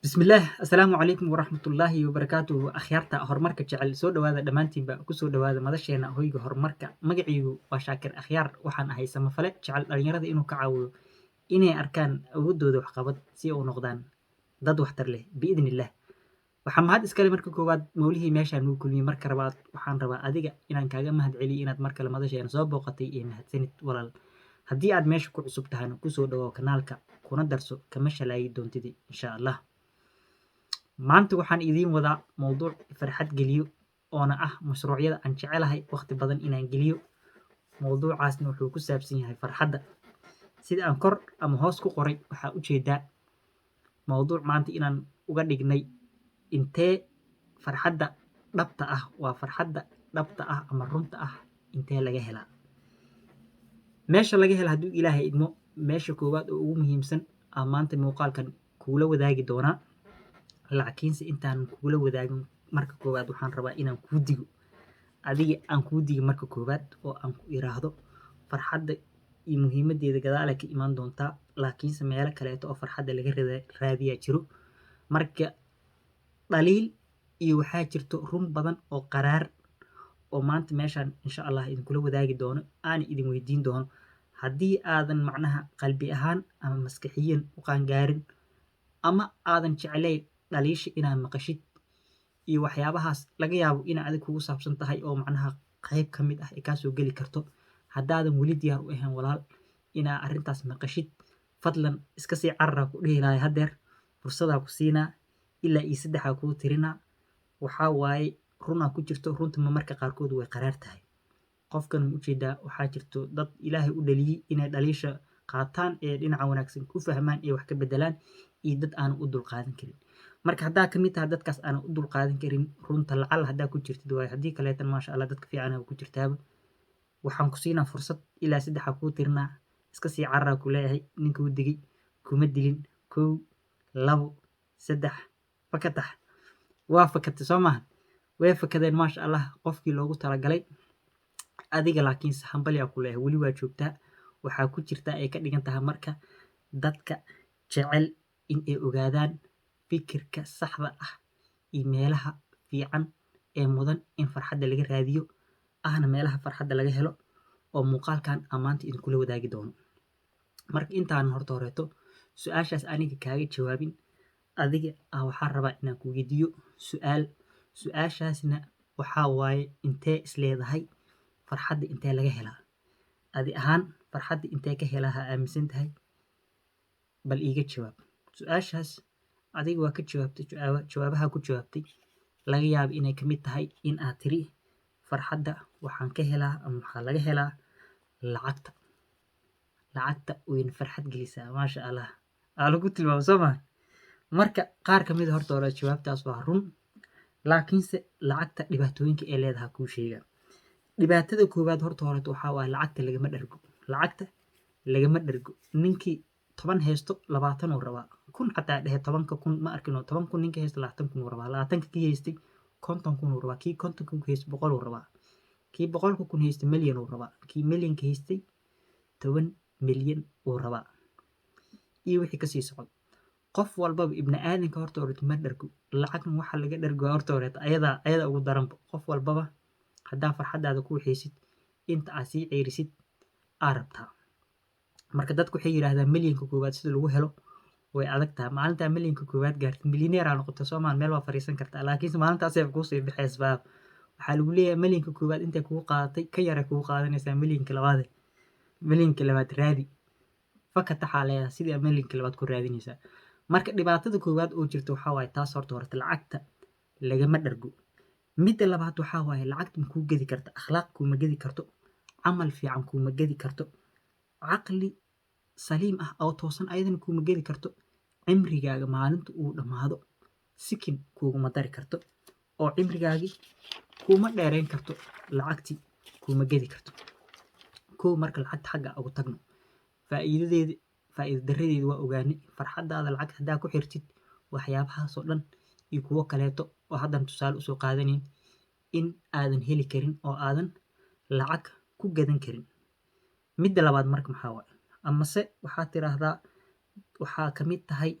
Bismillaah, assalaamu calaykum waraxmatullaahi wabarakaatuhu. Akhyaarta horumarka jecel, soo dhowaada dhammaantiinba, kusoo dhowaada madasheena Hoyga Horumarka. Magaciigu waa Shaakir Akhyaar. Waxaan ahay samafale jecel dhalinyarada inuu ka caawiyo inay arkaan awoodooda waxqabad si ay u noqdaan dad waxtar leh, biidni illaah. Waxaa mahad iskale marka koowaad mowlihii meeshaan nugu kulmiyey. Marka labaad, waxaan rabaa adiga inaan kaaga mahad celiyo inaad mar kale madasheena soo booqatay iyo mahadsanid, walaal. Haddii aad meesha ku cusub tahana, kusoo dhawaaw kanaalka, kuna darso, kama shalaayi doontidi, insha Allah. Maanta waxaan idiin wadaa mowduuc farxad geliyo, oona ah mashruucyada aan jecelahay waqti badan inaan geliyo. Mowduucaasna wuxuu ku saabsan yahay farxadda. Sida aan kor ama hoos ku qoray, waxaa ujeedaa mowduuc maanta inaan uga dhignay intee farxadda dhabta ah, waa farxadda dhabta ah ama runta ah, intee laga helaa, meesha laga hela, hadduu Ilaahay idmo. Meesha koowaad oo ugu muhiimsan aan maanta muuqaalkan kuula wadaagi doonaa. Laakiinse intaan kugula wadaagin, marka koowaad waxaan rabaa inaan kuu digo adiga, aan kuu digo marka koowaad, oo aan ku iraahdo farxadda iyo muhiimaddeeda gadaalay ka imaan doontaa, laakiinse meelo kaleeto oo farxadda laga raadiyaa jiro. Marka dhaliil iyo waxaa jirto run badan oo qaraar oo maanta meeshaan, insha Allah, idinkula wadaagi doono, aana idin weydiin doono. Haddii aadan macnaha qalbi ahaan ama maskaxiyan u qaangaarin ama aadan jeclayn dhaliisha inaad maqashid iyo waxyaabahaas laga yaabo inay adig kugu saabsan tahay oo macnaha qayb ka mid ah ay kaasoo geli karto, haddaadan weli diyaar u ahayn, walaal, inaa arrintaas maqashid, fadlan iska sii cararaa ku dhihi lahay. Haddeer fursadaa ku siinaa, ilaa iyo saddexaa kuu tirinaa. Waxaa waaye runaa ku jirto, runta ma marka qaarkood way qaraar tahay. Qofkan ma ujeedaa, waxaa jirto dad Ilaahay u dhaliyey inay dhaliisha qaataan ee dhinaca wanaagsan ku fahmaan ee wax ka bedelaan, iyo dad aanan u dulqaadan karin. Marka haddaa kamid tahay dadkaas aanan u dulqaadan karin runta, lacal haddaa ku jirtid waayo, haddii kaleetan, maasha Allah, dadka fiican ku jirtaaba. Waxaan ku siinaa fursad, ilaa saddexaa kuu tirinaa, iska sii cararaa ku leeyahay. Ninkuu digay kuma dilin. Kow, labo, saddex, fakatax. Waa fakatay, soo maaha? Way fakadeen, maasha Allah, qofkii loogu talagalay adiga. Laakiinse hambalyaa ku leeyahay, weli waa joogtaa, waxaa ku jirtaa ay ka dhigan tahay. Marka dadka jecel in ay ogaadaan fikirka saxda ah iyo meelaha fiican ee mudan in farxadda laga raadiyo, ahna meelaha farxadda laga helo, oo muuqaalkan aan maanta idinkula wadaagi doono. Marka intaan horta horeeto su-aashaas aniga kaaga jawaabin, adiga ah waxaan rabaa inaan ku weydiiyo su-aal. Su-aashaasna waxaa waaye: intee isleedahay farxadda intee laga helaa? Adi ahaan farxadda intee ka helaa ha aaminsan tahay? Bal iiga jawaab su-aashaas. Adiga waa ka jawaabtay, jawaabaha ku jawaabtay laga yaabo inay kamid tahay in aad tiri farxadda waxaan ka helaa ama waxaa laga helaa lacagta, lacagta wayna farxad gelisaa, maasha Allah, aa lagu tilmaamo, soo maa? Marka qaar kamid a horta hore jawaabtaas waa run, laakiinse lacagta dhibaatooyinka ay leedahay kuu sheega. Dhibaatada koowaad horta horeeto waxaa waaye lacagta lagama dhargo, lacagta lagama dhargo. Ninkii 10 haysto 20 uu rabaa, 1000 xataa dhehe, 10-ka kun ma arkino. 10,000 ninka haysto 20,000 uu rabaa, 20-ka kii haystay 50,000 uu rabaa, kii 50,000 haystay 100 uu rabaa, kii 100-ka kun haystay milyan uu rabaa, kii milyanka haystay 10 milyan uu rabaa, iyo wixii kasii socdo. Qof walbaba, ibni aadanka horta horeeto ma dhargo. Lacagna waxa laga dhargo horta horeeto ayadaa ugu daranba. Qof walbaba haddaa farxadaada ku waxaysid, inta aad sii ceerisid aa rabtaa. Marka dadku waxay yidhaahdaan milyanka koowaad sida lagu helo way adag tahay. Maalintaa milyanka koowaad gaartid, milyaneer aa noqota, soomaan? Meel waa fariisan kartaa, laakiinse maalintaasay kuusii baxaysbaa. Waxaa lagu leeyahay milyanka koowaad intay kugu qaadatay ka yaray kugu qaadanaysaa milyanka labaade. Milyanka labaad raadi, fakataxaa leedahay sidii milyanka labaad ku raadinaysaa. Marka dhibaatada koowaad oo jirta waxaa waaye taas, horta horta lacagta lagama dhargo. Midda labaad waxaa waaye lacagta ma kuu gedi karto akhlaaq, kuuma gedi karto camal fiican, kuuma gedi karto caqli saliim ah oo toosan, ayadana kuuma gedi karto. Cimrigaaga maalinta uu dhammaado sikin kuuguma dari karto, oo cimrigaagii kuuma dheerayn karto, lacagtii kuuma gedi karto. Kow, marka lacagta xagga ugu tagno, faa'iidadeeda, faa'iido darradeeda waa ogaanay. Farxaddaada lacag haddaa ku xirtid, waxyaabahaasoo dhan iyo kuwo kaleeto oo haddan tusaale usoo qaadanayn in aadan heli karin oo aadan lacag ku gadan karin. Midda labaad marka maxaa waaye? Amase waxaad tiraahdaa waxaa ka mid tahay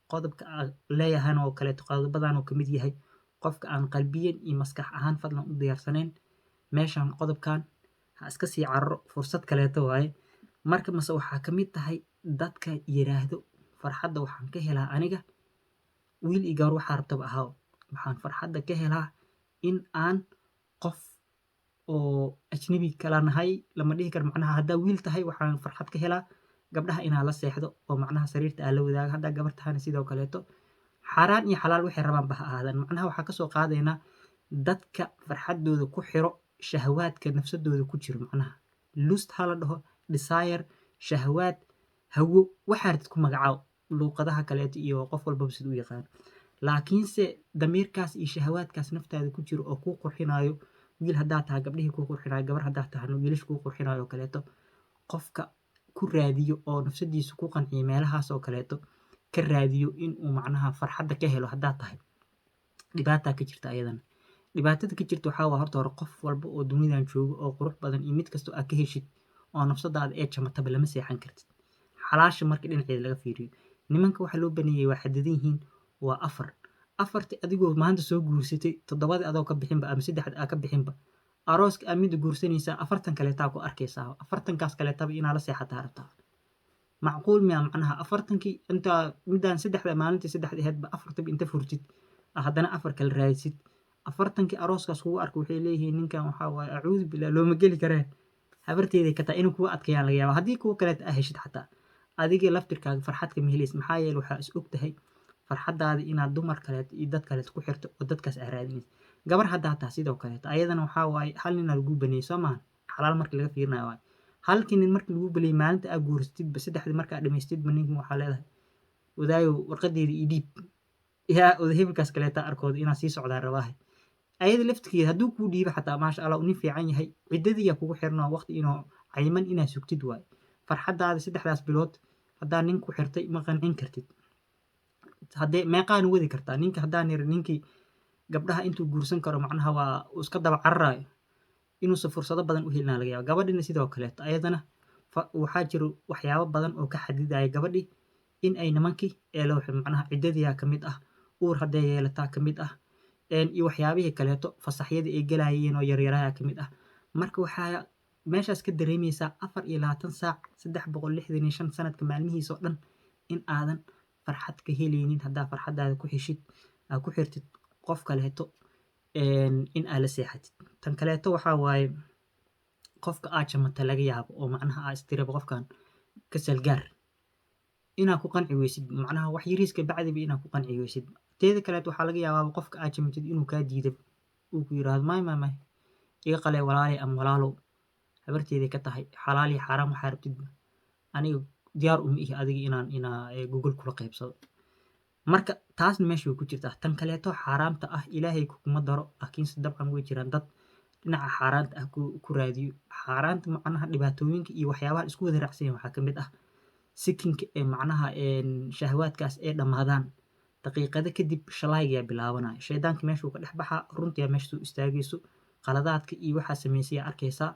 qofka Qodobka aan leeyahan oo kaleeto, qodobadan oo kamid yahay, qofka aan qalbiyan iyo maskax ahaan fadlan u diyaarsanayn meeshan qodobkan ha iska sii cararo, fursad kaleeto waaye. Marka mase waxaa kamid tahay dadka yiraahdo farxadda waxaan ka helaa aniga, wiil iyo gabar waxaa rabtaba ahaaw, waxaan farxadda ka helaa in aan qof oo ajnabi kala nahay lama dhihi karo. Macnaha haddaa wiil tahay, waxaan farxad ka helaa gabdhaha inaa la seexdo oo macnaha sariirta aa la wadaago. Haddaa gabar tahana sidoo kaleeto, xaaraan iyo xalaal waxay rabaan ba ha ahaadaan. Macnaha waxaa kasoo qaadaynaa dadka farxaddooda ku xiro shahawaadka nafsadooda ku jiro, macnaha lust ha la dhaho, desire, shahawaad, hawo, waxaa rabtid ku magacaabo, luuqadaha kaleeto iyo qof walbaba sida u yaqaano. Laakiinse damiirkaas iyo shahawaadkaas naftaada ku jiro oo kuu qurxinayo, wiil haddaa tahay gabdhihii kuu qurxinayo, gabar haddaa tahana wiilasha kuu qurxinayo oo kaleeto, qofka ku raadiyo oo nafsadiisa ku qanciyo meelahaas oo kaleeto ka raadiyo inuu macnaha farxadda ka helo haddaa tahay, dhibaataa ka jirta ayadana. Dhibaatada ka jirta waxaa waa, horta hore qof walba oo dunidan joogo oo qurux badan iyo mid kastoo aad ka heshid oo nafsadaada ee jamataba lama seexan kartid. Xalaasha marka dhinaceeda laga fiiriyo, nimanka waxa loo baneeyey waa xadidan yihiin, waa afar. Afarti adigoo maanta soo guursatay, toddobadii adoo ka bixinba ama saddexda aa ka bixinba, arooska aa mida guursanaysaa, 40 kaleetaa ku arkaysaa. 40-kaas kaleetaba inaa la seexataa rabtaa, macquul miya? Macnaha 40-kii intaa midaan saddexda maalintii saddexda ahaydba afartaba inta furtid, haddana afar kale raadisid. 40-kii arooskaas kugu arka waxay leeyihiin ninkan waxaa waaye, acuudu billah, looma geli karee, habarteeday ka tahay inuu kugu adkeeyaan laga yaaba. Haddii kuwa kaleeta aa heshid, xataa adiga laftirkaaga farxad kama helaysid. Maxaa yeele waxaa is og tahay farxaddaada inaad dumar kaleeto iyo dad kaleeto ku xirto oo dadkaas aa raadinaysa. Gabar haddaa taha sidoo kaleeto, ayadana waxaa waaye hal ninaa laguu baneeyey, soo maahan? Xalaal marka laga fiirinayo waaye. Halkii nin marka lagu baneeyey, maalinta aa guursatidba, saddexdii markaa dhamaystidba, ninkan waxaa leedahay, "Wadaayow, warqadeeda ii dhiib, yaa oda hebelkaas kaleeta arkooda inaa sii socdaa rabaahay." Ayada laftirkeeda hadduu kuu dhiibo xataa, maasha Allah, uu nin fiican yahay, ciddadiyaa kugu xirnoo waqti inuu cayiman inaa sugtid waaye. Farxaddaada saddexdaas bilood haddaa nin ku xirtay ma qancin kartid. Haddee meeqaan wadi kartaa ninka? Haddaan niri ninkii gabdhaha intuu guursan karo, macnaha waa uu iska daba cararaayo, inuusan fursado badan u helinaa laga yaaba. Gabadhina sidoo kaleeto, ayadana waxaa jiro waxyaabo badan oo ka xadidaya gabadhi in ay nimankii eelo, macnaha ciddadiyaa ka mid ah, uur haddee yeelataa ka mid ah, iyo waxyaabihii kaleeto, fasaxyadii ay galayeen oo yaryaraha ka mid ah. Marka waxaa meeshaas ka dareemaysaa 24 saac, 365 sanadka maalmihiisa oo dhan in aadan farxad ka helaynin haddaa farxaddaada ku xeshid aa ku xirtid qof kaleeto in aa la seexatid. Tan kaleeto waxaa waaye qofka aa jamata laga yaabo oo macnaha aa istiraba qofkan ka salgaar, inaa ku qanci weysid, macnaha wax yariiska bacdiba inaa ku qanci weysid. Teeda kaleeto waxaa laga yaabaa qofka aa jamatid inuu kaa diido, uu ku yiraahdo, "May, may, may, iga qalee walaaley ama walaalow, habarteeday ka tahay, xalaal iyo xaaraan waxaa rabtidba, aniga diyaar uma ihi adiga inaa gogol kula qaybsado." Marka taasna meesha way ku jirtaa. Tan kaleeto xaaraamta ah, Ilaahay kuguma daro, laakiinse dabcan way jiraan dad dhinaca xaaraanta ah ku raadiyo xaaraanta. Macnaha dhibaatooyinka iyo waxyaabaha isku wada raacsan yahay waxaa ka mid ah sikinka ee macnaha shahwaadkaas ee dhammaadaan, daqiiqado kadib shalaygayaa bilaabanaya, shaydaanka meeshuu ka dhex baxaa, runtiyaa meesha soo istaagayso, qaladaadka iyo waxaa samaysay arkaysaa.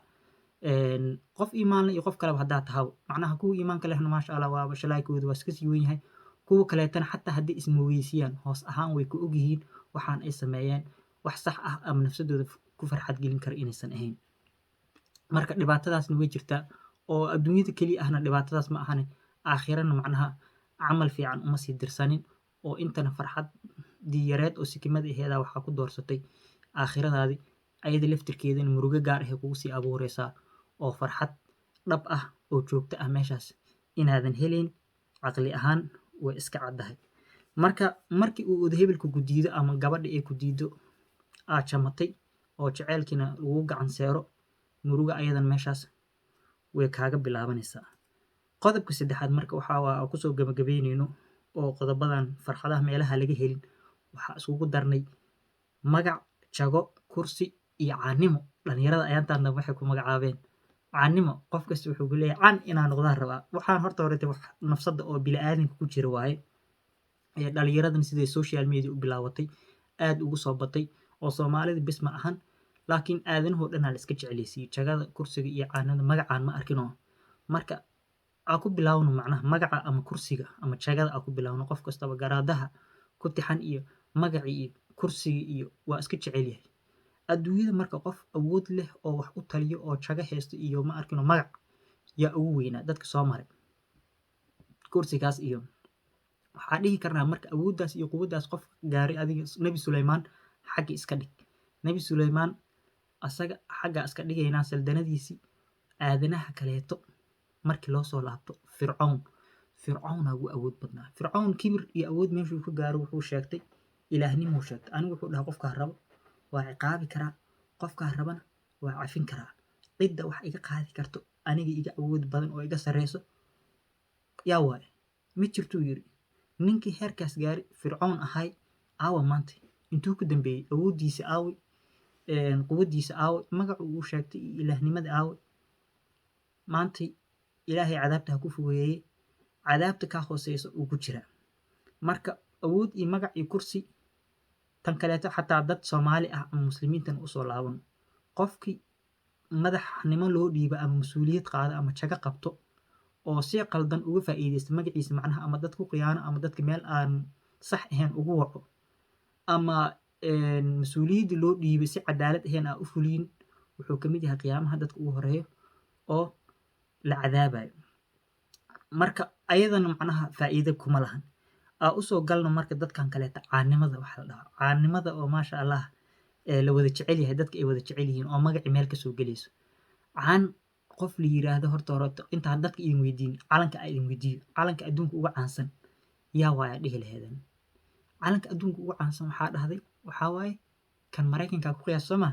Qof iimaan leh iyo qof kaleba haddaa tahaba, macnaha kuwa iimaanka lehna maasha Allah, waaba shalaykooda waa iska sii wen yahay. Kuwa kaleetana xataa haddii ismoogeysiiyaan, hoos ahaan way ku ogyihiin waxaan ay sameeyeen wax sax ah ama nafsadooda ku farxad gelin kara inaysan ahayn. Marka dhibaatadaasna way jirtaa oo adduunyada keliya ahna dhibaatadaas ma ahane, aakhirana macnaha camal fiican uma sii dirsanin oo intana farxad diyareed oo sikimada aheedaa waxaa ku doorsatay aakhiradaadii. Ayada laftirkeedana murugo gaar ahay kugu sii abuureysaa oo farxad dhab ah oo joogto ah meeshaas inaadan helayn, caqli ahaan way iska caddahay. Marka markii uu odahebelku ku diido ama gabadha ay ku diido aad jamatay oo jaceylkiina lagu gacan seero, murugo ayadan meeshaas way kaaga bilaabanaysaa. Qodobka saddexaad marka waxaa waa kusoo gabagabeyneyno oo qodobadan farxadaha meelaha laga helin waxaa iskugu darnay magac, jago, kursi iyo caannimo. Dhalinyarada ayaantaan dambe waxay ku magacaabeen caannimo. Qof kasta wuxuu ku leeyahay caan inaan noqdaan rabaa. Waxaan horta horete wax nafsadda oo bini'aadamka ku jira waaye. Dhalinyaradan siday social media u bilaabatay aad ugu soo batay oo Soomaalida bis ma ahan, laakiin aadanahoo dhanaa la iska jeclaysiiyey jagada, kursiga iyo caanada, magacaan ma arkinoo. Marka Aa ku bilaawno macnaha magaca ama kursiga ama jagada aa ku bilaawno. Qof kastaba garaadaha ku tixan iyo magacii iyo kursigii iyo waa iska jecel yahay adduunyada. Marka qof awood leh oo wax u taliyo oo jago haysto iyo, ma arkino, magac yaa ugu weynaa dadka soo maray kursigaas iyo waxaa dhihi karnaa. Marka awooddaas iyo quwaddaas qof gaaray, adiga Nebi Suleymaan xagga iska dhig. Nebi Suleymaan asaga xaggaa iska dhigaynaa saldanadiisii. Aadanaha kaleeto markii loo soo laabto, Fircown, Fircownaa ugu awood badnaa. Fircown kibir iyo awood meeshuu ka gaaro, wuxuu sheegtay ilaahnimuu sheegtay. Anigu, wuxuu dhahay, qofkaa rabo waa ciqaabi karaa, qofkaa rabana waa cafin karaa. Cidda wax iga qaadi karto, aniga iga awood badan oo iga sarreyso yaa waaye? Ma jirtuu yidhi. Ninkii heerkaas gaari Fircown ahay aawa maanta? Intuu ku dambeeyey? Awooddiisa aawi? Quwaddiisa aawe? Magacu uu sheegtay iyo ilaahnimada aawe maantay? Ilaahay cadaabta ha ku fogeeyey, cadaabta kaa hooseysa uu ku jiraa. Marka awood iyo magac iyo kursi tan kaleeto, xataa dad Soomaali ah ama muslimiintan usoo laaban, qofkii madaxnimo loo dhiiba ama mas-uuliyad qaada ama jago qabto oo si qaldan uga faa'iideysta magaciisa, macnaha ama dad ku khiyaano ama dadka meel aan sax ahayn ugu waco ama mas-uuliyaddii loo dhiibay si cadaalad ahayn aa u fuliyin, wuxuu ka mid yahay qiyaamaha dadka ugu horeeyo oo la cadaabayo. Marka ayadana macnaha faa'iido kuma lahan. Aa usoo galno marka dadkan kaleeta caanimada. Waxa la dhahaa caanimada oo maasha Allah ee la wada jecel yahay, dadka ay wada jecel yihiin oo magacii meel kasoo gelayso, caan qof la yiraahdo. Horta hore intaan dadka idin weydiin, calanka aa idin weydiiyo. Calanka adduunka uga caansan yaa waaya dhihi laheedeen? Calanka adduunka ugu caansan waxaa dhahday waxaa waaye kan Maraykanka ku qiyaas, soo ma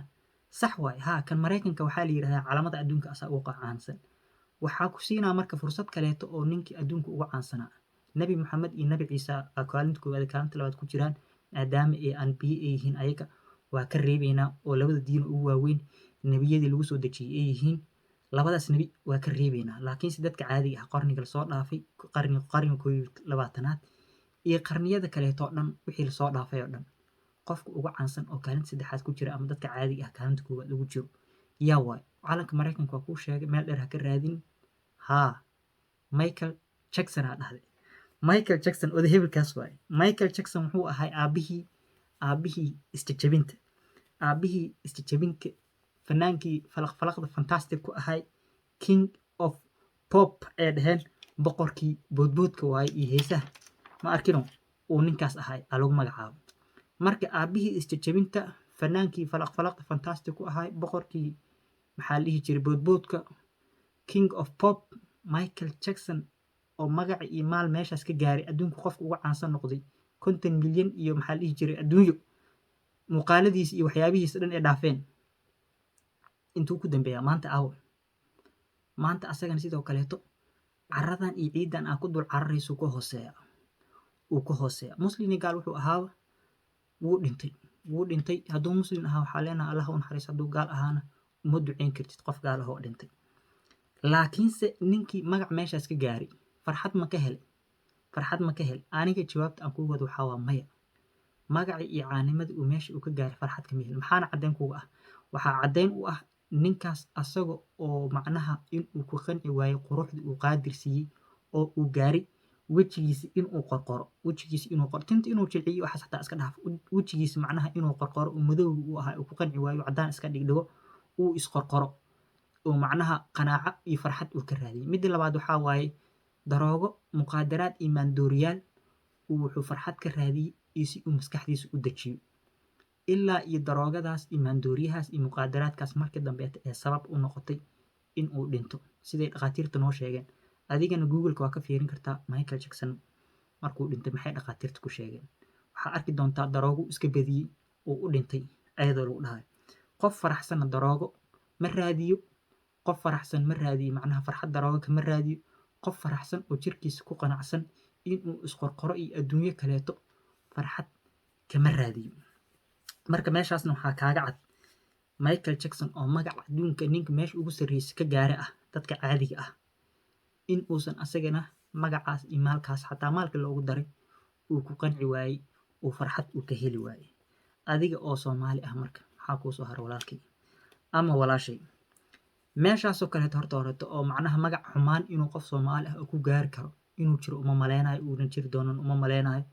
sax waaye? Haa, kan Maraykanka waxaa la yidhahdaa calamada adduunka asaa uga caansan. Waxaa ku siinaa marka fursad kaleeto oo ninkii adduunka uga caansanaa, Nebi Maxamed iyo Nebi Ciise aa kaalinta koowaad iyo kaalinta labaad ku jiraan. Maadaama ay anbiye ay yihiin, ayaga waa ka reebeynaa oo labada diin ugu waaweyn nebiyadii lagu soo dejiyey ay yihiin labadaas nebi, waa ka reebeynaa. Laakiinse dadka caadiga ah, qarniga lasoo dhaafay, qarniga 21aad iyo qarniyada kaleeto oo dhan, wixii lasoo dhaafay oo dhan, qofka ugu caansan oo kaalinta saddexaad ku jira ama dadka caadiga ah kaalinta koowaad ugu jiro yaa waay? Calanka Maraykanka waa kuu sheegay, meel dheer ha ka raadin. Haa, Michael Jackson aa dhahday. Michael Jackson oda hebelkaas waaye. Michael Jackson wuxuu ahay aabihii isjajabinta, aabihii isjajabinka, fanaankii falaq falaqda fantastic ku ahay, King of Pop ee dhaheen, boqorkii boodboodka waaye iyo heesaha, ma arkino, uu ninkaas ahay aa lagu magacaabo. Marka aabihii isjajabinta, fanaankii falaq falaqda fantastic ku ahay, boqorkii maxaa la dhihi jiray boodboodka, King of Pop, Michael Jackson oo magaca iyo maal meeshaas ka gaaray, adduunka qofka uga caansan noqday, 50 milyan iyo maxaa la dhihi jiray adduunyo muuqaaladiisa iyo waxyaabihiisa dhan ay dhaafeen, intuu ku dambeeyaa maanta? Aawo maanta? Asagana sidoo kaleeto caradan iyo ciidan aa ku dul cararayso ka hooseeya, uu ka hooseeya. Muslim iyo gaal wuxuu ahaaba wuu dhintay, wuu dhintay. Hadduu muslim ahaa waxaa leenaha Allah u naxariis, hadduu gaal ahaana uma duceyn kartid qof gaal ah oo dhintay. Laakiinse ninkii magac meeshaas ka gaaray farxad ma ka helay? Farxad ma ka helay? Aniga jawaabta aan kuu wado waxaa waa maya. Magacii iyo caanimadii uu meesha uu ka gaaray farxad kama helin. Maxaana caddeyn kuga ah? Waxaa caddeyn u ah ninkaas asaga oo macnaha inuu ku qanci waayey quruxdii uu qaadir siiyey oo uu gaaray, wejigiisa inuu qorqoro, wejigiisa inuu qor, tinta inuu jilciyo, waxaas xataa iska dhaaf, wejigiisa macnaha inuu qorqoro uu madowga uu ahaa uu ku qanci waayo, caddaan iska dhigdhigo, uu isqorqoro oo macnaha qanaaco iyo farxad uu ka raadiyey. Midda labaad waxaa waaye daroogo, muqaadaraad iyo maandooriyaal uu wuxuu farxad ka raadiyey iyo si uu maskaxdiisa u dejiyo, ilaa iyo daroogadaas iyo maandooriyahaas iyo muqaadaraadkaas markii dambeeta ee sabab u noqotay in uu dhinto, siday dhakhaatiirta noo sheegeen. Adigana Googleka waa ka fiirin kartaa Michael Jackson markuu dhintay maxay dhakhaatiirta ku sheegeen. Waxaa arki doontaa daroogo iska badiyey oo u dhintay ayadoo lagu dhahayo. Qof faraxsanna daroogo ma raadiyo. Qof faraxsan ma raadiyo, macnaha farxad daroogo kama raadiyo. Qof faraxsan oo jirkiisa ku qanacsan inuu isqorqoro iyo adduunyo kaleeto farxad kama raadiyo. Marka meeshaasna waxaa kaaga cad Michael Jackson oo magaca adduunka ninka meesha ugu sarreysa ka gaara ah, dadka caadiga ah, in uusan asagana magacaas iyo maalkaas, xataa maalka loogu daray, uu ku qanci waayey, uu farxad uu ka heli waayey. Adiga oo Soomaali ah marka maxaa kuu soo hara, walaalkay ama walaashay? Meeshaasoo kaleeto horta horeeto oo macnaha magac xumaan inuu qof Soomaali ah oo ku gaari karo inuu jiro uma maleynayo, uuna jiri doonan uma maleynayo.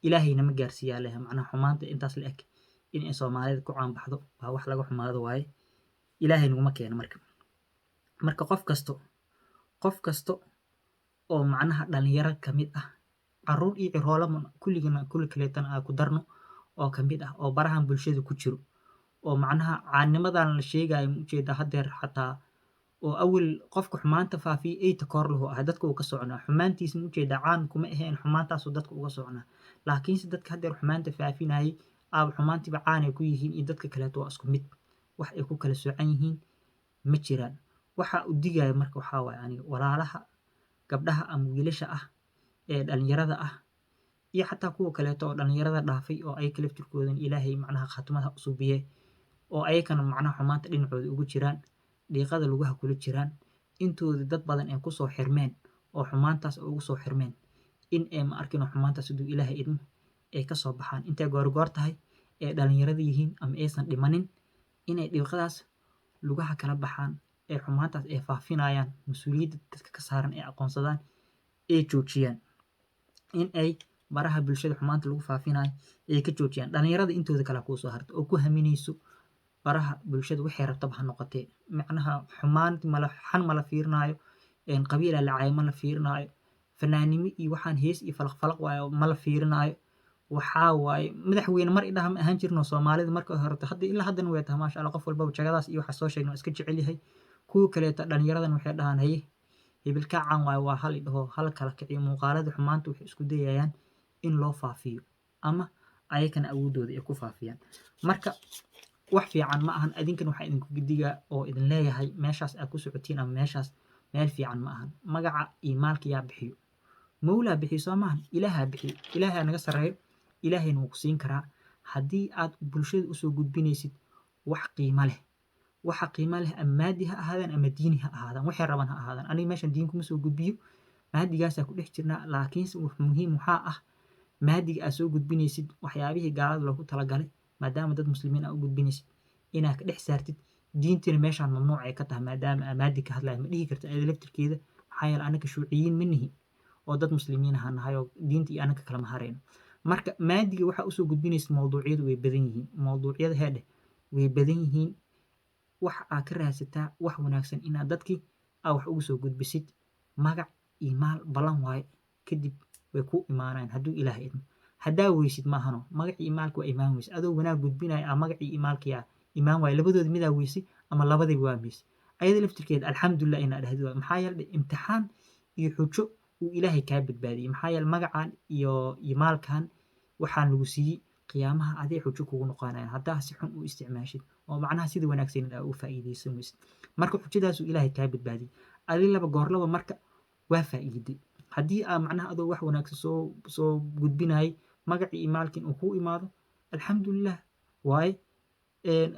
Ilaahayna ma gaarsiiyaa leh macnaha xumaanta intaas la eg in ay Soomaalida ku caan baxdo, waa wax laga xumaado waaye. Ilaahay naguma keeno. Marka qof kasto oo macnaha dhalinyaro kamid ah, caruur iyo ciroolaba kulligana kulli kaleetana aan ku darno, oo kamid ah oo barahan bulshada ku jiro, oo macnaha caanimadan la sheegayo, ma ujeedaa haddeer xataa oo awal qofka xumaanta faafiya eyta koor lahu ahaa, dadka uu ka soconaa xumaantiisa, ma ujeedaa, caan kuma ahayn xumaantaasuu dadka uga soconaa. Laakiinse dadka haddeer xumaanta faafinayay aaba xumaantiiba caanay ku yihiin iyo dadka kaleeto waa isku mid, wax ay ku kala soocan yihiin ma jiraan. Waxa u digaya marka waxaa waaye aniga walaalaha gabdhaha ama wiilasha ah ee dhalinyarada ah, iyo xataa kuwa kaleeto oo dhalinyarada dhaafay, oo ayaka laftirkoodan Ilaahay macnaha khaatimada u suubiye, oo ayakana macnaha xumaanta dhinacooda ugu jiraan, dhiiqada lugaha kula jiraan, intooda dad badan ay kusoo xirmeen oo xumaantaas ugu soo xirmeen, in ay ma arkin xumaantaas hadduu Ilaahay idmo ay kasoo baxaan intay goorgoor tahay ee dhalinyarada yihiin ama aysan dhimanin, inay dhiiqadaas lugaha kala baxaan ee xumaantaas ay faafinayaan, mas-uuliyadda dadka ka saaran ay aqoonsadaan, ay joojiyaan in ay baraha bulshada xumaanta lagu faafinayo ay ka joojiyaan. Dhalinyarada intooda kale kuusoo harta oo ku haminayso baraha bulshada waxay rabtaba ha noqotee, macnaha xumaan mala xan mala fiirinaayo, qabiilaa lacay ma la fiirinaayo, fanaanimo iyo waxaan hees iyo falaq falaq waayo ma la fiirinaayo. Waxaa waaye madaxweyne mar idhaha ma ahaan jirno Soomaalida marka horeta, hadda ilaa haddana way tahay, maasha Allah, qof walbaba jagadaas iyo waxa soo sheegna waa iska jecel yahay. Kuwa kaleeto dhalinyaradan waxay dhahaan, haye, hebelkaa caan waayo, waa hal idhaho hal kala kiciyo. Muuqaalada xumaanta waxay isku dayayaan in loo faafiyo ama ayakana awoodooda ay ku faafiyaan. Marka wax fiican ma ahan. Adinkan waxaa idinku digaa oo idin leeyahay, meeshaas aad ku socotiin ama meeshaas meel fiican ma ahan. Magaca iyo maalka yaa bixiyo? Mawlaa bixiyo, soo maahan? Ilaahaa bixiyo, Ilaahaa naga sarreeyo, Ilaahayna wuu ku siin karaa haddii aad bulshada usoo gudbinaysid wax qiimo leh. Waxa qiimo leh ama maadi ha ahaadaan ama diini ha ahaadaan, waxay rabaan ha ahaadaan. Aniga meeshan diin kuma soo gudbiyo, maadigaasaa ku dhex jirnaa. Laakiinse muhiim waxaa ah maadiga aad soo gudbinaysid waxyaabihii gaalada loogu talagalay, maadaama dad muslimiin aa u gudbinaysid, inaad ka dhex saartid diintina meeshaan mamnuuc ay ka tahay, maadaama aa maadi ka hadlayo ma dhihi karta ayada laftirkeeda. Maxaa yeele anaka shuuciyiin ma nihi oo dad muslimiin ahaa nahay oo diinta iyo anaka kalama harayno. Marka maadiga waxaa usoo gudbinaysid mawduucyadu way badan yihiin, mawduucyada heedheh way badan yihiin. Wax aad ka raadsataa wax wanaagsan inaad dadkii aa wax ugu soo gudbisid. Magac iyo maal ballan waaye, kadib way kuu imaanayaan hadduu Ilaahay idmo. Haddaa weysid maahano magacii iyo maalka waa imaan weysid adoo wanaag gudbinaya, aa magacii iyo maalkii aa imaan waaye, labadooda midaa weysay ama labadiiba waa weysay, ayada laftirkeeda alxamdulilah inaa dhahdi waayo. Maxaa yeele imtixaan iyo xujo uu Ilaahay kaa badbaadiyey. Maxaa yeele magacan iyo maalkan waxaan lagu siiyey qiyaamaha aday xujo kugu noqonayaan haddaa si xun u isticmaashid oo macnaha sida wanaagsaneed aa u faa'iidaysan weysid. Marka xujadaasuu Ilaahay kaa badbaadiyey adi laba goorlaba. Marka waa faa'iiday haddii aa macnaha adoo wax wanaagsan soo gudbinayay magacii iyo maalkin uu kuu imaado, alxamdulilah waaye,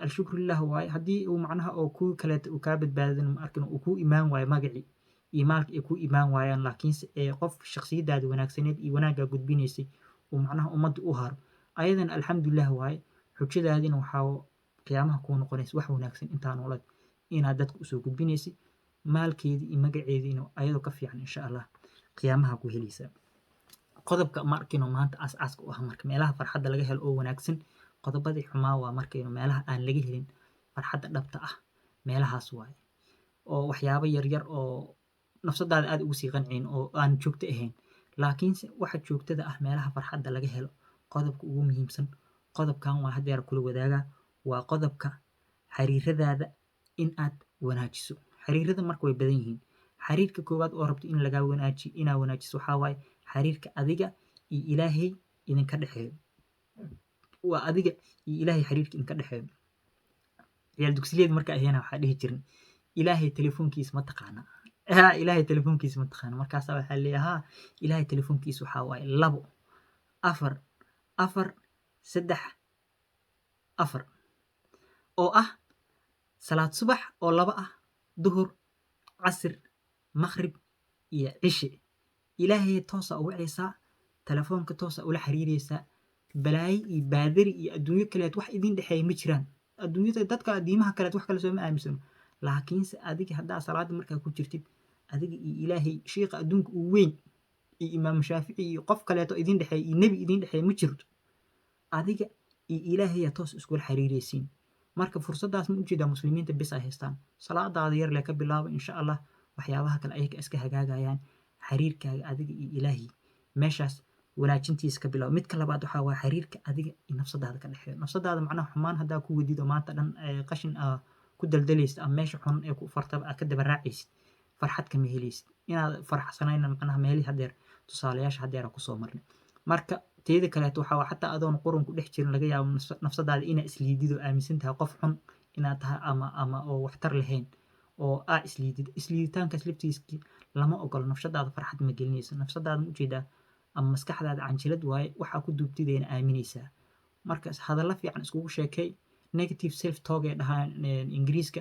alshukrulilah waaye. Haddii uu macnaha oo kuwii kaleeta uu kaa badbaadin, ma arkin, uu kuu imaan waayo magacii iyo maalki ay kuu imaan waayaan, laakiinse ee qof shakhsiyadaada wanaagsaneed iyo wanaaggaa gudbinaysay uu macnaha ummadda u haro, ayadana alxamdulilah waaye. Xujadaadina waxaa qiyaamaha kuu noqonaysa wax wanaagsan intaa noolad inaad dadka usoo gudbinaysay, maalkeedii iyo magaceediina ayadoo ka fiican insha Allah qiyaamaha ku helaysaa. Qodobka ma arkino maanta aas-aaska u ah marka meelaha farxadda laga helo oo wanaagsan, qodobadii xumaa waa markaynu meelaha aan laga helin farxadda dhabta ah, meelahaas waaye oo waxyaabo yaryar oo nafsadaada aad ugu sii qancin oo aan joogto ahayn. Laakiinse waxa joogtada ah, meelaha farxadda laga helo, qodobka ugu muhiimsan qodobkan waa haddeer kula wadaagaa, waa qodobka xiriiradaada in aad wanaajiso. Xiriirada marka way badan yihiin. Xiriirka koowaad oo rabto in lagaa wanaajiyo, inaa wanaajiso, waxaa waaye xiriirka adiga iyo Ilaahay idinka dhexeeyo. Waa adiga iyo Ilaahay xiriirka idinka dhexeeyo. Ciyaal dugsiyeed marka ahayna waxaa dhihi jirin, Ilaahay telefoonkiisa ma taqaanaa? Ha, Ilaahay telefoonkiisa ma taqaana? Markaasaa waxaa leeyahay, ha, Ilaahay telefoonkiisa waxaa waaye 2 4 4 3 4, oo ah salaad subax oo 2 ah, duhur, casir, maqrib iyo cishe. Ilaahay toosa u wacaysaa, telefoonka toosa ula xiriiraysaa. Balaayo iyo baadari iyo adduunyo kaleet wax idin dhexeeya ma jiraan. Adduunyada dadka diimaha kaleet wax kale sooma aaminsano. Laakiinse adiga haddaa salaada markaa ku jirtid, adiga iyo Ilaahay, shiiqa adduunka uu weyn iyo Imaam Shaafici iyo qof kaleeto idin dhexeeya iyo nebi idin dhexeeya ma jirto. Adiga iyo Ilaahayaa toos iskula xiriiraysiin. Marka fursaddaas, ma ujeedaa, muslimiinta bis ay haystaan. Salaadaada yar lee ka bilaaba, insha Allah waxyaabaha kale ayaga iska hagaagayaan. Xiriirkaaga adiga iyo Ilaahay meeshaas wanaajintiisa ka bilaaba. Midka labaad waxaa waa xiriirka adiga iyo nafsadaada ka dhexeeyo. Nafsadaada macnaha xumaan haddaa ku wadid oo maanta dhan qashin aa ku daldalaysid ama meesha xun ee ku fartaba aad ka daba raacaysid, farxad kama helaysid. Inaad faraxsanayna macnaha meelihii haddeer tusaalayaasha haddeer aan kusoo marnay. Marka teeda kaleeto waxaa waa xataa adoon qurun ku dhex jirin, laga yaabo nafsadaada inaa isliidid oo aaminsan tahay qof xun inaad tahay ama oo waxtar lahayn oo aa isliidid. Isliiditaankaas laftiiskii lama ogolo. Nafsadaada farxad ma gelinayso. Nafsadaada, ma ujeedaa, ama maskaxdaada canjilad waaye, waxaa ku duubtidayna aaminaysaa. Marka hadallo fiican iskugu sheekay. Negative self talk ee dhahaan Ingiriiska,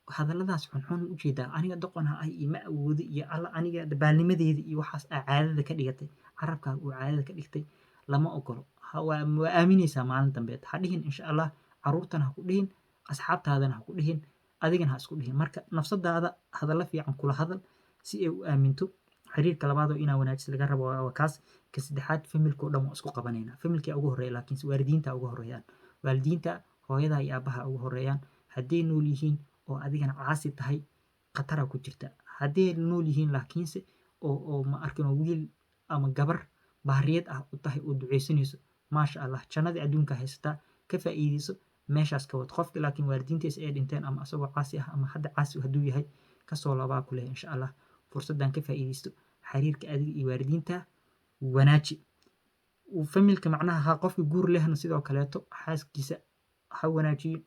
hadalladaas xunxun, ujeedaa, aniga doqon ha ah iyo ma awoodo iyo alla aniga dabaalnimadeeda iyo waxaas aa caadada ka dhigatay, carabkaaga uu caadada ka dhigtay, lama ogolo. Waa aaminaysaa maalin dambeed. Ha dhihin, insha Allah, caruurtana ha ku dhihin, asxaabtaadana ha ku dhihin, adigana ha isku dhihin. Marka nafsadaada hadallo fiican kula hadal si ay u aaminto. Xiriirka labaad oo inaa wanaajis laga rabo waa kaas. Ka saddexaad, familka oo dhan waa isku qabanaynaa. Familka ugu horreeya, laakiinse waalidiinta ugu horreeyaan. Waalidiinta, hooyada iyo aabaha ugu horreeyaan. Hadday nool yihiin oo adigana caasi tahay, khatara ku jirta. Hadday nool yihiin laakiinse oo ma arkin oo wiil ama gabar baariyad ah u tahay oo duceysanayso, maasha Allah, jannadii adduunka haysataa, ka faa'iideyso, meeshaas ka wad. Qofka laakiin waalidiintiisa ay dhinteen ama asagoo caasi ah ama hadda caasi hadduu yahay, kasoo labaa ku leh, insha Allah fursaddan ka faa'iideysto. Xiriirka adiga iyo waalidiinta wanaaji. Familka macnaha ha qofka guur lehna sidoo kaleeto xaaskiisa ha wanaajiyo,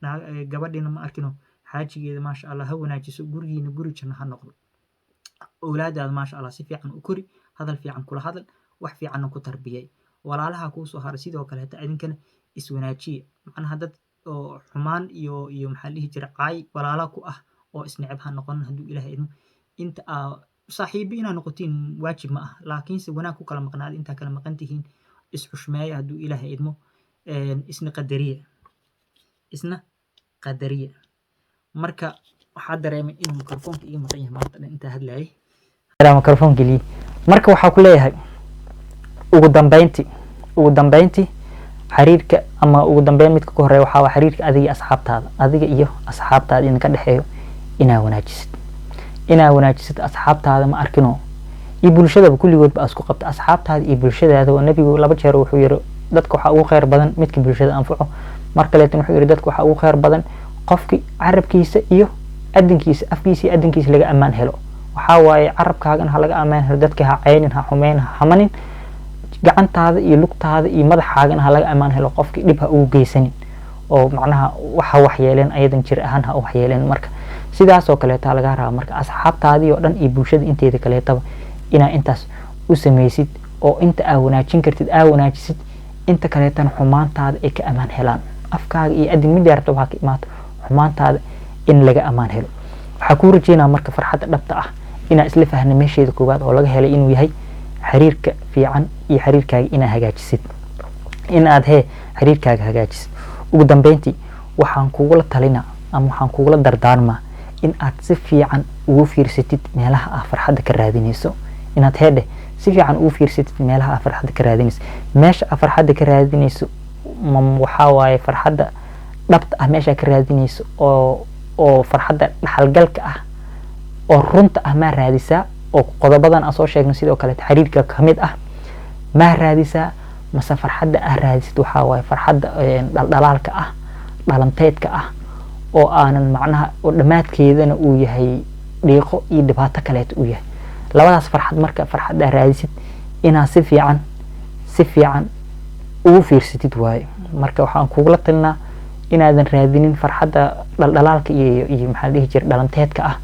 gabadhiina, ma arkino, xaajigeeda, maasha Allah, ha wanaajiso. Gurigiina guri janno ha noqdo. Owlaadaada, maasha Allah, si fiican u kori, hadal fiican kula hadal, wax fiicanna ku tarbiyay. Walaalaha kuu soo haray sidoo kaleeto adinkana iswanaajiya. Macnaha dad oo xumaan iyo maxaa la dhihi jira caay walaala ku ah oo isneceb ha noqonin, hadduu Ilaahay idmo. Inta aa saaxiibo inaa noqotiin waajib ma ah, laakiinse wanaag ku kala maqnaada. Intaa kala maqan tihiin isxushmeeya, hadduu Ilaahay idmo. Isna qadariya, isna qadariya. Marka waxaa dareemay inuu mikrofoonka iga maqan yahay maanta dhan intaa hadlayay mikrofoon geliyey. Marka waxaa ku leeyahay ugu dambeyntii xiriirka ama ugu dambeyn midka ka horeeya waxaa waa xiriirka adiga iyo asxaabtaada. Adiga iyo asxaabtaada idinka dhexeeyo inaa wanaajisid, inaa wanaajisid asxaabtaada, ma arkino, iyo bulshadaba kulligoodba isku qabta, asxaabtaada iyo bulshadaada. Oo nebigu laba jeer wuxuu yiri dadka waxaa ugu kheyr badan midka bulshada anfaco. Mar kaleetan wuxuu yiri dadka waxaa ugu kheyr badan qofki carabkiisa iyo adinkiisa, afkiisa iyo adinkiisa laga ammaan helo. Waxaa waaye carabkaagana ha laga ammaan helo, dadka ha ceynin, ha xumeyn, ha xamanin. Gacantaada iyo lugtaada iyo madaxaagana ha laga ammaan helo, qofkii dhib ha ugu geysanin oo macnaha waxa waxyeeleen ayadan jir ahaan ha u waxyeeleen. Marka sidaasoo kaleeta lagaa rabaa. Marka asxaabtaadii oo dhan iyo bulshada inteeda kaleetaba inaa intaas u samaysid oo inta aa wanaajin kartid aa wanaajisid, inta kaleetana xumaantaada ay ka ammaan helaan. Afkaaga iyo adin mid rabtaba ha ka imaato, xumaantaada in laga ammaan helo. Waxaa kuu rajeynaa marka farxadda dhabta ah inaa isla fahna meesheeda koowaad oo laga helay inuu yahay xiriirka fiican iyo xiriirkaaga inaa hagaajisid, in aad hee xiriirkaaga hagaajisid. Ugu dambeyntii waxaan kugula talinaa ama waxaan kugula dardaarmaa in aad si fiican ugu fiirsatid meelaha aad farxadda ka raadinayso. Inaad heedheh si fiican ugu fiirsatid meelaha aad farxadda ka raadinayso. Meesha aad farxadda ka raadinayso ma waxaa waaye farxadda dhabta ah meesha ka raadinayso oo farxadda dhaxalgalka ah oo runta ah maa raadisaa, oo qodobadan aan soo sheegnay sidoo kaleeto xiriirka kamid ah maa raadisaa, mase farxadda aa raadisid waxaa waaye farxadda dhaldhalaalka ah, dhalanteedka ah, oo aanan macnaha oo dhammaadkeedana uu yahay dhiiqo iyo dhibaato kaleeto uu yahay? Labadaas farxad marka farxadda aa raadisid inaad si fiican ugu fiirsatid waaye. Marka waxaan kugula talinaa inaadan raadinin farxadda dhaldhalaalka iyo maxaa la dhihi jiray dhalanteedka ah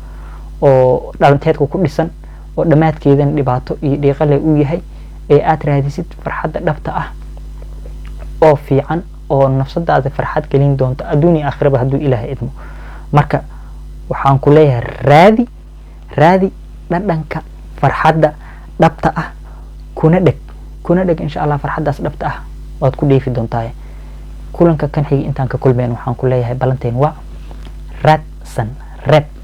oo dhalanteedka ku dhisan oo dhammaadkeedana dhibaato iyo dhiiqo leh uu yahay, ee aad raadisid farxadda dhabta ah oo fiican oo nafsadaada farxad gelin doonto adduun iyo aakhiraba, hadduu Ilaahay idmo. Marka waxaan ku leeyahay raadi, raadi dhadhanka farxadda dhabta ah, kuna dheg, kuna dheg. Insha Allah farxaddaas dhabta ah waad ku dheefi doontaa. Kulanka kan xigi intaan ka kulmeyn, waxaan ku leeyahay ballanteen waa raadsan. Reeb.